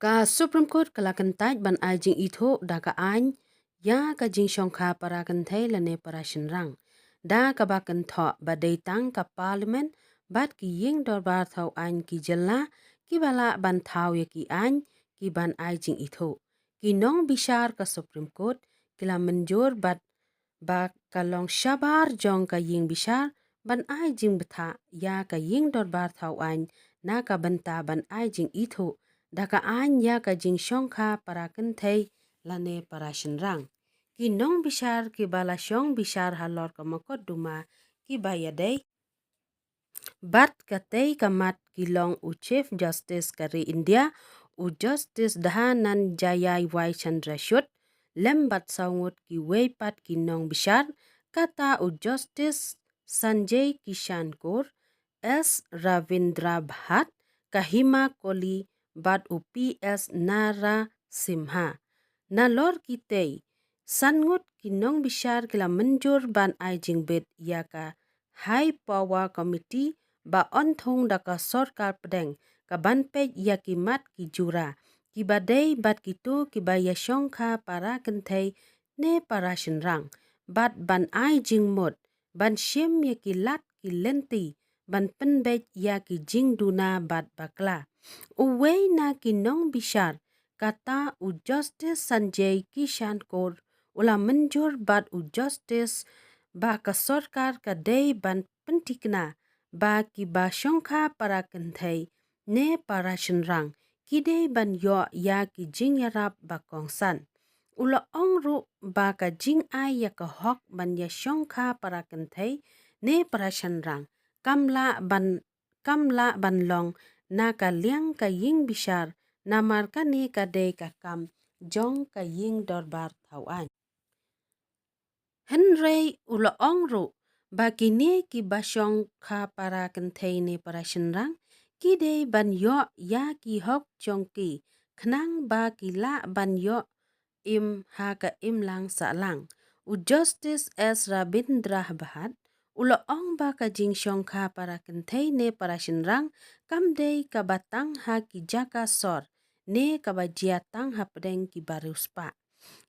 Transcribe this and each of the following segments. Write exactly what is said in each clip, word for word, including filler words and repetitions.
Ka Supreme Court ka la kyntait ban ai jingithuh da ka aiñ ïa ka jingshongkha para kynthei lane para shynrang, da kaba kynthoh ba dei tang ka Parliament bad ki ïing dorbar thaw aiñ ki jylla kiba lah ban thaw ïa ki aiñ ki ban ai jingithuh. Ki nongbishar ka Supreme Court ki la mynjur bad ba ka long shabar jong ka ïing bishar ban ai jingbthah ïa ka ïing dorbar thaw aiñ na ka bynta ban ai jingithuh da ka aiñ ïa ka jingshongkha para kynthei lane para shynrang. Ki nongbishar kiba la shong bishar halor ka mukotduma kiba ïadei bad katei ka mat ki long u Chief Justice ka ri India, u Justice Dhananjaya Y Chandrachud, lem bad saw ngut kiwei pat ki nongbishar, kata u Justice Sanjay Kishan Kaur, S Ravindra Bhat, ka Hima Kohli bad u P S Narasimha. Nalor kitei, san ngut ki nongbishar ki la mynjur ban ai jingbit ïa ka High Power Committee ba yn thung da ka sorkar pdeng ka ban peit ïa ki mat ki jura kiba dei bad kito kiba ïashongkha para kynthei ne para shynrang, bad ban ai jingmut ban shim ïa ki lad ki lynti ban pynbeit ïa ki jingduna bad bakla. Uwei na ki nongbishar, kata u Justice Sanjay Kishan Kaur, u la mynjur bad u Justice ba ka sorkar ka dei ban pynthikna ba kiba shongkha para kynthei ne para shynrang ki dei ban ïoh ïa ki jingïarap ba kongsan. U la ong ruh ba ka jingai ïa ka hok ban ïashongkha para kynthei ne para shynrang kam lah ban kam lah ban long na ka liang ka ïing bishar, namar kane ka dei ka kam jong ka ïing dorbar thaw aiñ. Hynrei u la ong ruh ba kine kiba shongkha para kynthei ne para shynrang ki dei ban ïoh ïa ki hok jong ki khnang ba ki lah ban ïoh im ha ka imlang sahlang. U Justice S Ravindra Bhat u la ong ba ka jingshongkha para kynthei ne para shynrang kam dei kaba tang ha ki jaka sor ne kaba jia tang hapdeng ki bariewspah.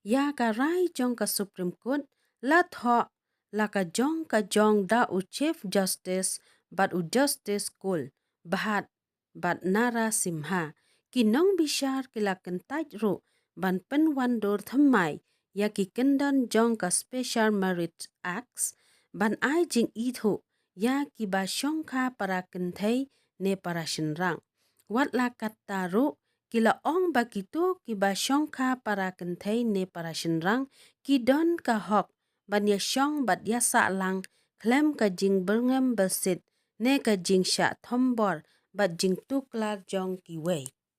Ïa ka rai jong ka Supreme Court la thoh la ka jong ka jong da u Chief Justice bad u Justice Kaul, Bhat bad Narasimha. Ki nongbishar ki la kyntait ruh ban pynwandur thymmai ïa ki kyndon jong ka Special Merit Acts ban ai jingithuh ïa kiba shongkha para kynthei ne para shynrang. Wat la katta ruh ki la ong ba kito kiba shongkha para kynthei ne para shynrang ki don ka hok ban ïashong bad ïasahlang khlem ka jingbyrngem byrsit ne ka jingshah thombor bad jingtuklar jong kiwei.